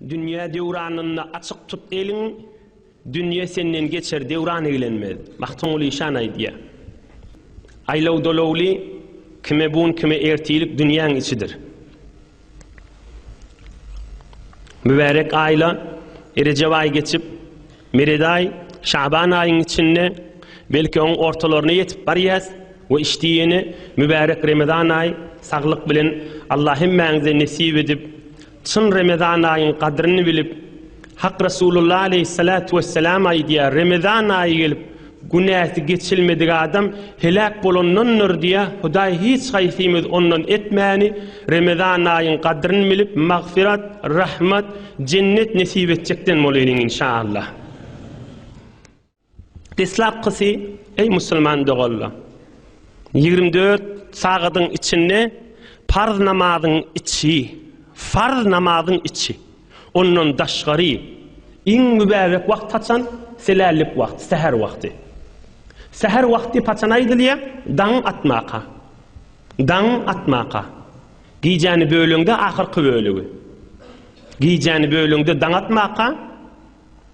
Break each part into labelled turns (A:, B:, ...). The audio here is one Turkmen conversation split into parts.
A: Dünýä döwranynda açyk tut eliň, Dünýe senden geçer, döwran eglenmez. Magtymguly işan aýdýar. Aýlaw-dolawly, kime bu gün, kime ertirlik dünýäň içidir. Mübärek aýla, Rejep aýy geçip, Meret aý, Şaban aýyň içinde, belki oň ortalaryna ýetip barýas we içdi ýene mübärek Remezan aý saglyk bilen Allah hemmäňize nesip edip, çyn Remezan aýyň gadryny bilip, Hak Resulullah aleýhissalatu wesselam aýdýar, Remezan aýy gelip, günäsi geçilmedik adam heläk bolandandyr diýýär, Hudaý hiç haýsymyz ondan etmäni, Remezan aýyň gadryny bilip, magfyrat, rahmat, jennet nesip etjekden bolaýlyň inşaallah. Deslapkysy, eý musulman doganlar! 24 sagadyň içinde parz namazyň içi, farz namazyň içi, ondan daşgary iň mübärek wagt haçan? Selällik wagty, säher wagty. Säher wagty diýip haçan aýdylýar? Daň atmaka. Daň atmaka. Gijäni böleňde ahyrky bölegi. Gijäni böleňde daň atmaka.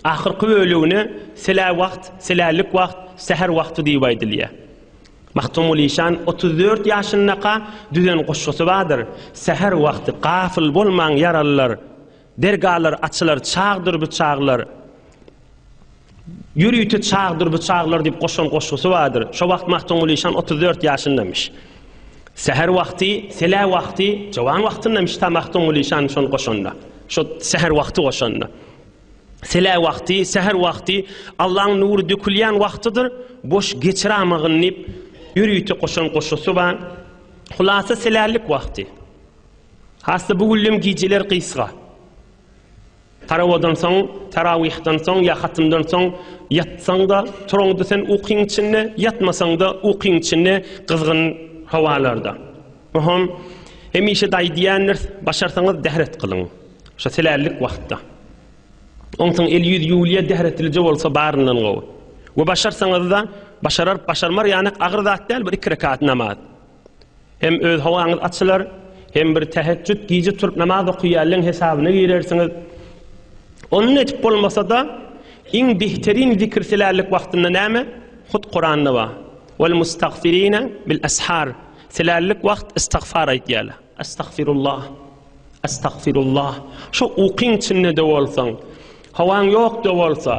A: Ahyrky bölegine selä wagt, selälik wagt, säher wagty diýip aýdylýar. Magtymguly işan 34 ýaşyndaka düzen goşgusy bardyr, Säher wagty gafyl bolmaň ýaralylar, Dergalar açylar çagdyr bu çaglar, Ýörite çagdyr bu çaglar diýip goşan goşgusy bardyr. Şo wagt Magtymguly işan 34 ýaşyndamyş. Säher wagty, selä wagty, jowan wagtyndamyş ta Magtymguly işan şony goşanda. Şo säher wagty goşanda. Selä wagty, säher wagty Allaň nury dökülýän wagtydyr, boş geçiramagyn diýip, ýörite goşan goşgusy bar. Hulasa selälik wagty. Has-da bu günlem gijeler gysga. Tarawadan soň, tarawyhdan soň ýa hatymdan soň ýatsaň-da, turaňda sen ukyň içinde, ýatmasaň-da ukyň içinde gyzgyn howalarda. Oňam hemişe-de aýdýandyrs, başarsaňyz dähret kylyň. Şo selällik wagtda. Onsoň el-ýüz ýuwulýar, dähretlije bolsa baryndan gowy. We başarsaňyz-da, başarar, başarmar ýanak agyr zat däl bir iki rekat namaz. Hem öz howaňyz açylar, hem bir täheçjüt gije turup namaz okaýanlaryň hesabyna girersiňiz. Ony edip bolmasa-da, iň behterin zikir selällik wagtynda näme? Hut Kuranda bar. Wal mustagfirina bil ashar. Selällik wagt istagfar aýtýarlar. Estagfirullah. Estagfirullah. Şo ukyň içinde-de bolsaň, howaň ýok-da bolsa,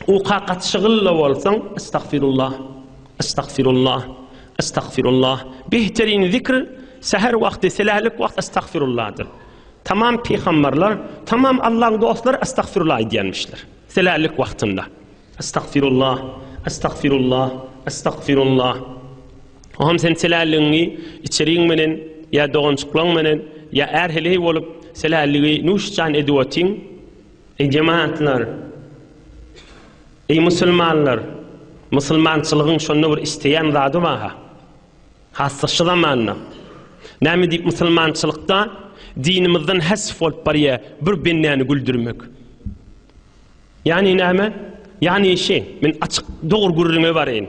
A: uka gatyşygyl-da bolsaň, Estagfirullah. Estagfirullah. Estagfirullah. Behterin zikr säher wagty, selälik wagt estagfirullahdyr. Tamam pygamberler, tamam Allahyň dostlary estagfirullah aýdýanmyşlar. Selälik wagtynda. Estagfirullah, estagfirullah, estagfirullah. Oňam sen selälligiňi içeriň menen, ýa doganjyklaň menen, ýa är-heleý bolup selälligi nuş jan edip otyň. Eý jemagatlar! Eý musulmanlar! Musulmançylygyň şonda bir isleýän zady bar-ha. Has-da şu zamanda. Näme diýip musulmançylykda dinimizden hesf bolup barýar bir bendäni güldürmek. Ýagny näme? Ýagny şi, men açyk dogry gürrüňe baraýyn.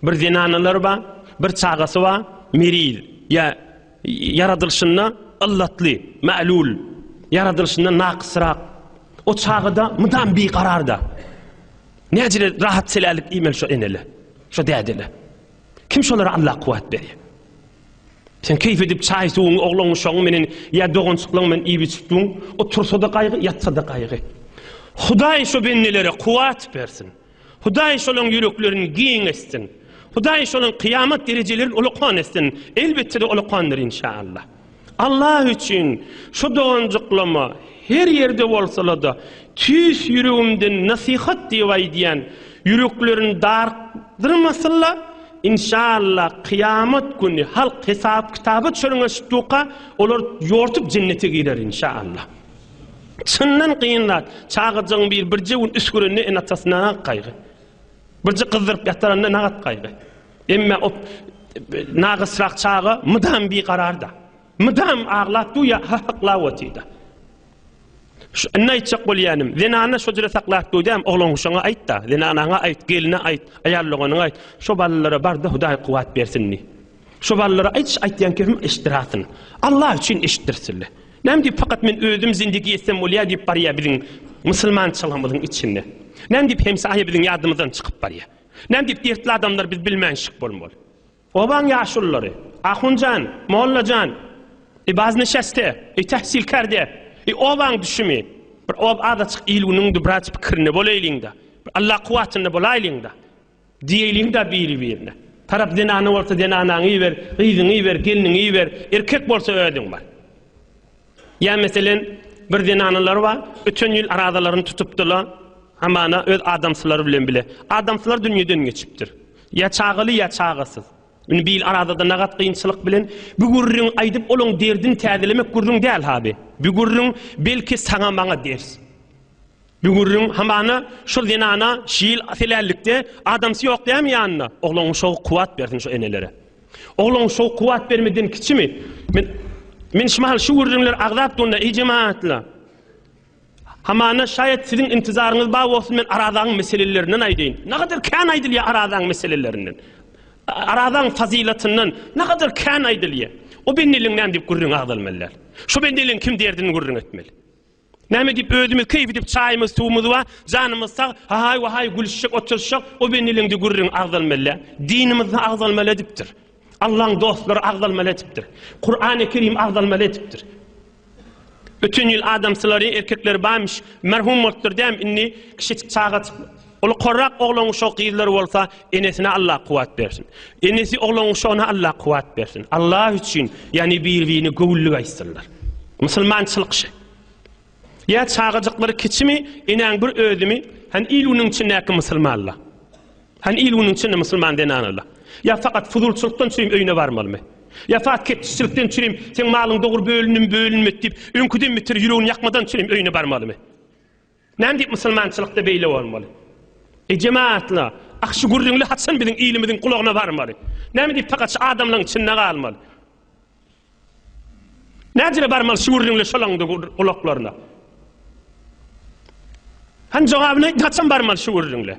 A: Bir zenanalar bar, bir çagasy bar, meriz, ýa ýaradylyşynda yllatly, ma'lul, ýaradylyşynda nakysrak. O çagada mydam bikararda. Näjele rahat selälik iýmeli şo enele, şo dädele. Kim şolara Allah kuwwat berýär? Sen keýp edip çaý suwuňy oglan uşagyň menen ýa dogançyklaň bilen iýip içip duň, otursa-da gaýgy, ýatsa-da gaýgy. Hudaý şo bendelere kuwwat bersin. Hudaý şolaň ýüreklerini giň etsin. Hudaý şolaň kyýamat derejelerini ulakan etsin. Elbetde-de ulakandyr inşaallah. Allah üçin şu doganjyklama her ýerde bolsalar-da tüýs ýüregimden nasihat diýip aýdýan ýüreklerini dartdyrmasynlar inşaallah kyýamat güni halk hesap kitaba çörňeşip durka olar ýortup jennete girer inşaallah. Çyndan kyn zat çagajygyň biri birje gün üsgürende ene-atasyna gaýgy. Birje gyzdyryp ýatyranda nagat gaýgy. Emme o nagysrak çaga mydam bikararda. Mydam aglap duýa, hahyklap otyda. Şu indi aýtjak bolýanym, zenana şo jüre saklap duýdam, oglan şoňa aýt-da, zenanaňa aýt, geline aýt, aýal doganyňa aýt, şo balalara bar-da Hudaý kuwwat bersin diý. Şo balalara aýt, şu aýtýan kepim eşitdirasyn. Allah üçin eşitdirsinler. Näme diýip fakat men özüm zindigi etsem bolýar diýip barýar biziň musulmançylygymyzyň içinde. Näme diýip hemsaýa biziň ýadymyzdan çykyp barýar. Näme diýip dertli adamlar biz bilmänşik bolmaly. Obaň ýaşululary, ahunjan, mollajan, eý baznişeste, eý tähsilkärde, eý obaň düşümi, bir ob azajyk il-günüň-de biraz pikirinde bolaýlyň-da, bir Allah kuwwatynda bolaýlyň-da. Diýeliň-dä biri-birine. Tarap zenana bolsa zenanaňy iber, gyzyňy iber, gelniňi iber, erkek bolsa özüň bar. Ýa meselen, bir zenanalar bar, öten ýyl arazalaryny tutupdylar, hamana öz adamsylary bilen bile. Adamsylary dünýeden geçipdir. Ýa çagaly, ýa çagasyz. Indi bil arazada nagat kynçylyk bilen bu gürrüňi aýdyp olaň derdini täzelemek gürrüň däl haby. Bu gürrüň belki saňa-maňa ders. Bu gürrüň hamana şol zenana şil selällikde adamsy ýok dämi ýanynda? Oglan uşagy kuwat bersin şu enelere. Oglan uşagy kuwat bermeden kiçimi? Men men şu mahal şu gürrüňleri agzap durna eý jemaatla. Hamana şaýat siziň intizaryňyz bar bolsun men arazaň meselelerinden aýdaýyn. Nagadar kän aýdylýar arazaň meselelerinden. Arazaň fazylatyndan nagadar kän aýdylýar. O bendeliň näme diýip gürrüň agzalmaly däl. Şu bendeliň kim derdini gürrüň etmeli. Näme diýip özümiz keýp edip çaýymyz suwumyz bar, janymyz sag, hahaý wahaý gülüşjek oturyşjak, o bendeleňde gürrüň agzalmaly. Dinimizde agzalmaly edipdir. Allaň dostlary agzalmaly edipdir. Kurany Kerim agzalmaly edipdir. Öten ýyl adamsylary, erkekleri barmyş, merhum bolupdyr däm, indi kiçijik çagajyk, uly korrak oglan uşak gyzlary bolsa, enesine Allah kuwwat bersin. Enesi oglan uşagyna Allah kuwwat bersin. Allah üçin, ýagny bir-birine göwünlik aýtsynlar. Musulmançylyk şe. Ýa çagajyklary kiçimi, enäň bir özümi, hany il-günüň içindäki musulmanlar. Hany il-günüň içinde musulman zenanalar. Ýa fakat fuzulçylykdan çürim öýüne barmalymy? Ýa fakat ketişçilikden çürim, seň malyň dogry bölündimi, bölünmedi diýip, öňküden beter ýüregini ýakmadan çürim öýüne barmalymy? Näme diýip musulmançylykda beýle bolmaly? Eý jemaatlar, ah şu gürrüňler haçan biziň ilimiziň gulagyna barmaly? Näme diýip fakat şu adamlaryň içinde galmaly? Näjele barmaly şu gürrüňler şolaň gulaklaryna? Hany jogabyny aýt, haçan barmaly şu gürrüňler?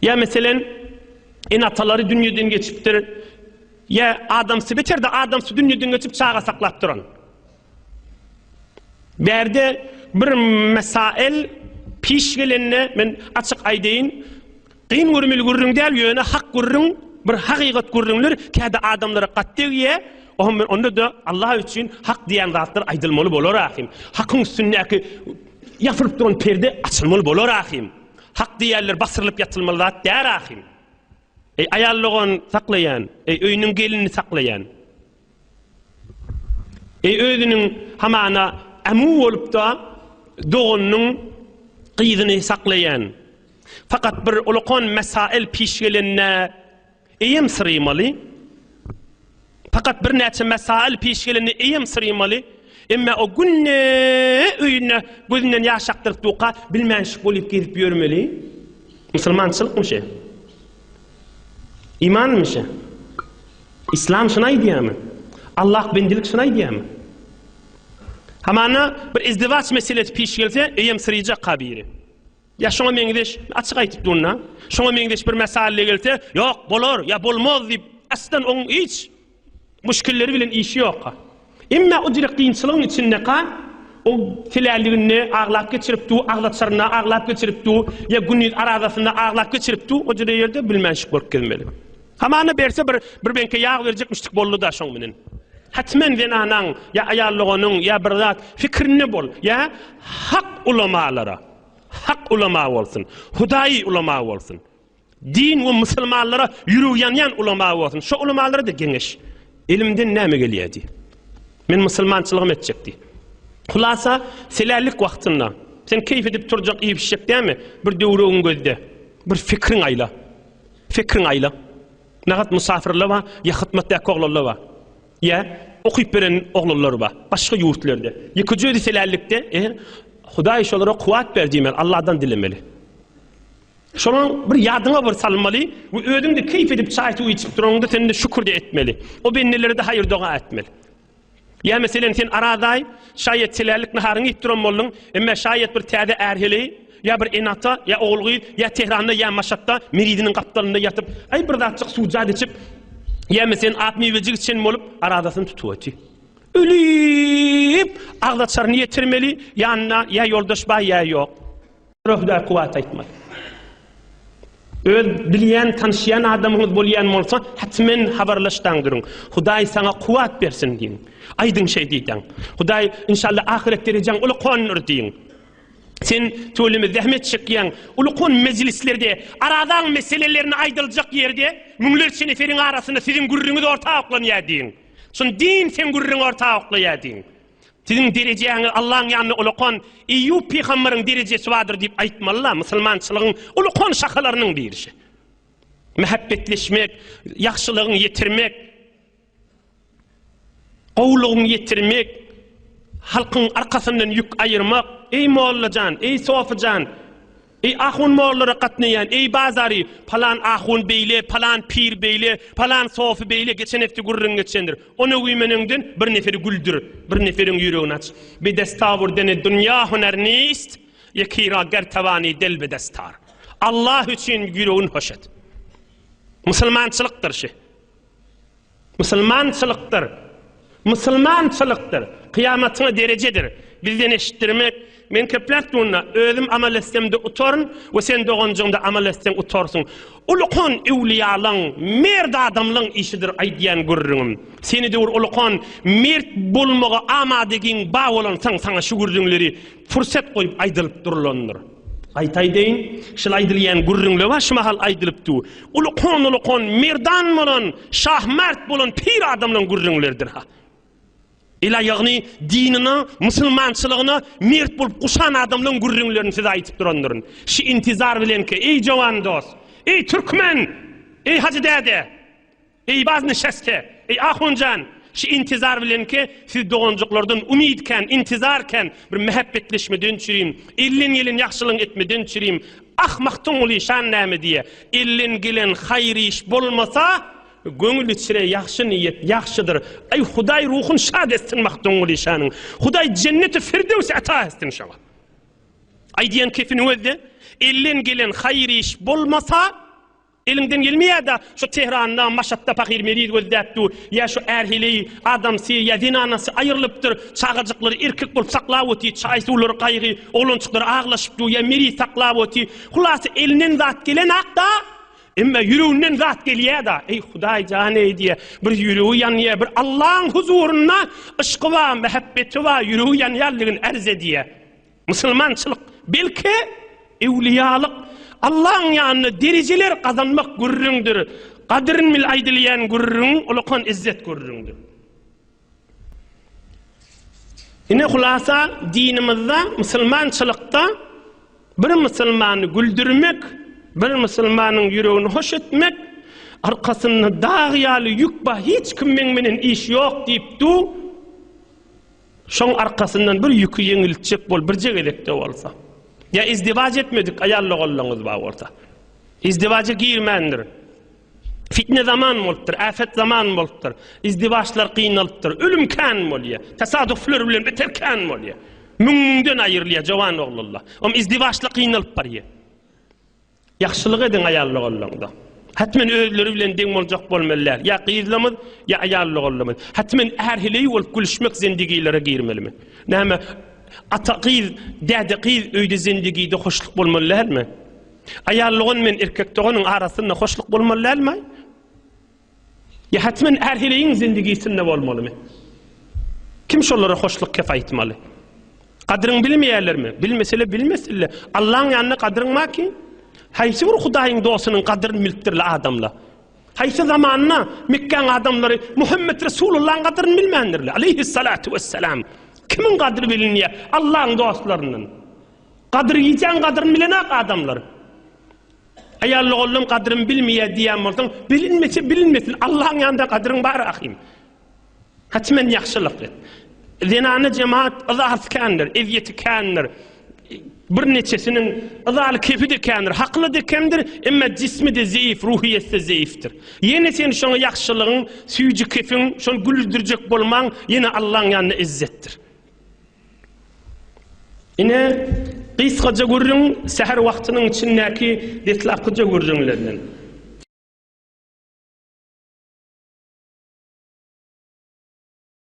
A: Ýa meselen, ene-atalary dünýeden geçipdir, ýa adamsy beter-de adamsy dünýeden geçip çaga saklap duran. Bärde bir mesael piş gelende men açyk aýdaýyn, kyn görmeli gürrüň däl, ýöne hak gürrüň, bir hakykat gürrüňler käde adamlara gaty degýär. Onda-da Allah üçin hak diýen zatlar aýdylmaly bolar ahym. Hakyň üstündäki ýapylyp duran perde açylmaly bolar ahym. Hak diýýänler basyrylyp ýatylmaly zat däl ahym. Eý aýal dogan saklaýan, eý öýüniň gelinini saklaýan. Eý özüniň hamana ämu bolup-da doganynyň gyzyny saklaýan. Fakat bir ulakan mesail piş gelende eýem syrymaly. Fakat birnäçe mesail piş gelende eýem syrymaly. Emma o günde öýünde gözünden ýaş akdyryp durka bilmänşik bolup gezip ýörmeli. Musulmançylykmy şe? Imanmy şe? Islam şuny aýdýarmy? Allah bendilik şuny aýdýarmy? Hamana bir izdiwaç meselesi piş gelse, eýem syryjak-ha biri. Ýa şoňa meňzeş, açyk aýtyp durun-da, şoňa meňzeş bir mesalle gelse, ýok, bolar, ýa bolmaz diýip, aslan oň hiç muşkilleri bilen işi ýok-ha. Emma o direk kynçylygyň içindeka, o telälliginde aglap geçirip dur, agzaçarynda aglap geçirip dur, ýa gündiz arazasynda aglap geçirip dur, o jüre ýerde bilmänşik bolup gezmeli. Hamana berse bir bir beňke ýag berjekmişdik boldy-da şoň bilen. Hatmen zenanaň ýa aýal doganyň ýa bir zat fikrinde bol, ýa hak ulamalara, hak ulama bolsun, hudaýy ulama bolsun. Din we musulmanlara ýüregi ýanýan ulama bolsun. Şo ulamalara-da geňeş. Elimden näme gelýär diý. Men musulmançylygym etjek diý. Hulasa, selällik wagtynda sen keýp edip turjak, iýip-içjek dämi? Bir döwregiň gözde, bir fikriň aýla. Fikriň aýla. Nagat musafirler bar, ýa hytmatdaky oglanlar bar. Ýa okyp beren oglanlar bar. Başga ýurtlarda. Ýekeje özi selällikde, e, Hudaý şolara kuwwat ber diýmeli, Allahdan dilemeli. Şonuň bir ýadyňa bir salmaly we özüň-de keýp edip çaý-suw içip duranyňda sen-de şükür-de etmeli. O bendelere-de haýyr-doga etmeli. Ýa meselem sen Arazaý, şaýat selärlik naharyňy iýip duran bolduň, emma şaýat bir täze är-heleý, ýa bir ene-ata, ýa ogul-gyz, ýa Tehranda, ýa Maşatda meriziniň gapdalynda ýatyp, aý bir zatjyk suwjat içip, ýa meselem ak miwejik içen bolup, arazasyny tutup otyr. Ölüp, agzaçaryny ýetirmeli, ýanynda ýa ýoldaş bar, ýa ýok. Hudaý kuwwat aýtmaz. Öz bilýän, tanyşýan adamyňyz bolýan bolsa, hatmen habarlaşdaň duruň. Hudaý saňa kuwwat bersin diýiň. Aýdyň şeý diýdäň. Hudaý inşallah ahyret derejäň ulukandyr diýiň. Sen tüweleme zähmet çekýäň. Ulukan mejlislerde, arazaň meselelerini aýdyljak ýerde müňlerçe neferiň arasynda siziň gürrüňiz orta oklanýar diýiň. Şuny din seň gürrüňi orta oklaýar diýiň. Siziň derejäňiz Allaň ýanynda ulakan Eýýup pygambaryň derejesi bardyr diýip aýtmaly-la, musulmançylygyň ulakan şahalarynyň birisi. Mähebbetleşmek, ýagşylygyň ýetirmek, gowulygyň ýetirmek, halkyň arkasyndan ýük aýyrmak, eý molla jan, eý sofy jan, Eý ahun mollara gatnaýan, eý bazary, palan ahun beýle, palan pir beýle, palan sofy beýle, geçen hepde gürrüň geçendir. Ony güýmeneňden bir neferi güldür, bir neferiň ýüregini aç. Bi destawur dene dünýa huner nist, ýekira ger tawani del bi destar. Allah üçin ýüregini hoş et. Musulmançylykdyr şi. Musulmançylykdyr. Musulmançylykdyr. Kyýamatyňa derejedir. Bizden eşitdirmek, men köpläp dunda, özüm amal etsem-de utaryn we sen doganjygyňda amal etseň utarsyň. Ulukan öwlüýalaň, mert adamlaň işidir aýdýan gürrüňim. Seni döwür ulukan mert bolmaga amadegiň ba bolansoň saňa şu gürrüňleri pursat goýup aýdylyp durulandyr. Gaýta aýdaýyn, şul aýdylýan gürrüňler bar şu mahal aýdylyp dur. Ulukan-ulukan merdan bolan, şah-mert bolan pir adamlaryň gürrüňleridir ha. El-aýagyny dinine, musulmançylygyna mert bolup guşan adamlaryň gürrüňlerini size aýdyp durandyryn. Şi intizar bilenki, eý jowan dost, eý türkmen, eý hajy däde! Eý baznişeste, eý ahunjan, şi intizar bilenki siz doganjyklardan umyt kän, intizar kän, bir mähebbetleşmeden çürim, elden gelen ýagşylygyň etmeden çürim, ah Magtymguly şan näme diýe, elden gelen haýyr iş bolmasa, göňül içre ýagşy niýet ýagşydyr, aý Hudaý ruhun şad etsin Magtymguly şanyň, Hudaý jenneti firdöws ata etsin şoňa. Aýdýan kepini gözle, elden gelen haýyr iş bolmasa, Eliňden gelmeýär-dä, şu Tehranda, Maşatda pahyr meriz gözläp dur, ýa şu är-heleý adamsy ýa zenanasy aýrylypdyr, çagajyklary erkek bolup saklap otyr, çaý-suwlary gaýgy, oglanjyklary aglaşyp dur, ýa meriz saklap otyr. Hulasy elinden zat gelenak-da, emma ýüreginden zat gelýär-dä. Eý, Hudaý jan-eý diýýär, bir ýüregi ýanýar, bir Allaň huzurynda yşky bar, mähebbeti bar, ýüregi ýanýanlygyn ärz edýär. Musulmançylyk, belki, öwlüýalyk, Allaň ýanynda derejeler gazanmak gürrüňdir. Gadyryn bil aýdylýan gürrüň ulakan izzet gürrüňdir. Ine hulasa dinimizde, musulmançylykda bir musulmany güldürmek, bir musulmanyň ýüregini hoş etmek, arkasynda dag ýaly ýük bar, hiç kim meň menen iş ýok diýip dur, Şoň arkasyndan bir ýüki ýeňiltjek bol birje gezekde bolsa. Ýa izdiwaç etmedik aýal doganlaryňyz bar bolsa. Izdiwaja girmändir. Fitne zaman bolupdyr, äfet zaman bolupdyr. Izdiwaçlar gynalypdyr. Ölüm kän bolýar. Tesadüfler bilen beter kän bolýar. Müň-müňden aýrylýar jowan oglanlar. Om izdiwaçlar gynalyp barýar. Ýagşylyk ediň aýal doganlaryňyza. Hetmen özleri bilen deň boljak bolmaly däl. Ýa gyzlamyz, ýa aýal doganlamyz. Hetmen är-heleý bolup gülüşmek zendigilere girmelimi? Näme, ata gyz, däde gyz öýde zendigide hoşluk bolmaly dälmi? Aýal dogan men erkek doganyň arasynda hoşluk bolmaly dälmi? Ýa hetmen är-heleýiň zindigisinde bolmalymy? Kim şolara hoşluk kep aýtmaly? Gadyryňy bilmeýärlermi? Bilmesele bilmesinler. Allaň ýanynda gadyryň bar ki? Haýsy bir Hudaýyň dostunyň gadyryny bilipdirler adamlar? Haýsy zamanda Mekgäň adamlary Muhammet Resulullahyň gadyryny bilmändirler? Aleýhissalatu wessalam. Kimiň gadyry bilinýär? Allaň dostlaryndan. Gadyr gijäň gadyryny bilenak adamlar. Aýal doganlaň gadryny bilmeýär diýýän bolsaň, bilinmese bilinmesin, Allaň ýanynda gadryň bar ahym. Hatmen ýagşylyk et. Zenana jemaat yzasy kändir, ezýeti kändir. Bir neçesiniň yzaly kefi-de kändir, hakyly-da kemdir, emma jismi-de zeýif, ruhyýeti-de zeýifdir. Ýene sen şoňa ýagşylygyň, süýji kefiň, şony güldürjek bolmaň, ýene Allaň ýanynda ezzetdir. Ine, gysgaja gürrüň säher wagtynyň içindäki deslapkyja gürrüňlerden.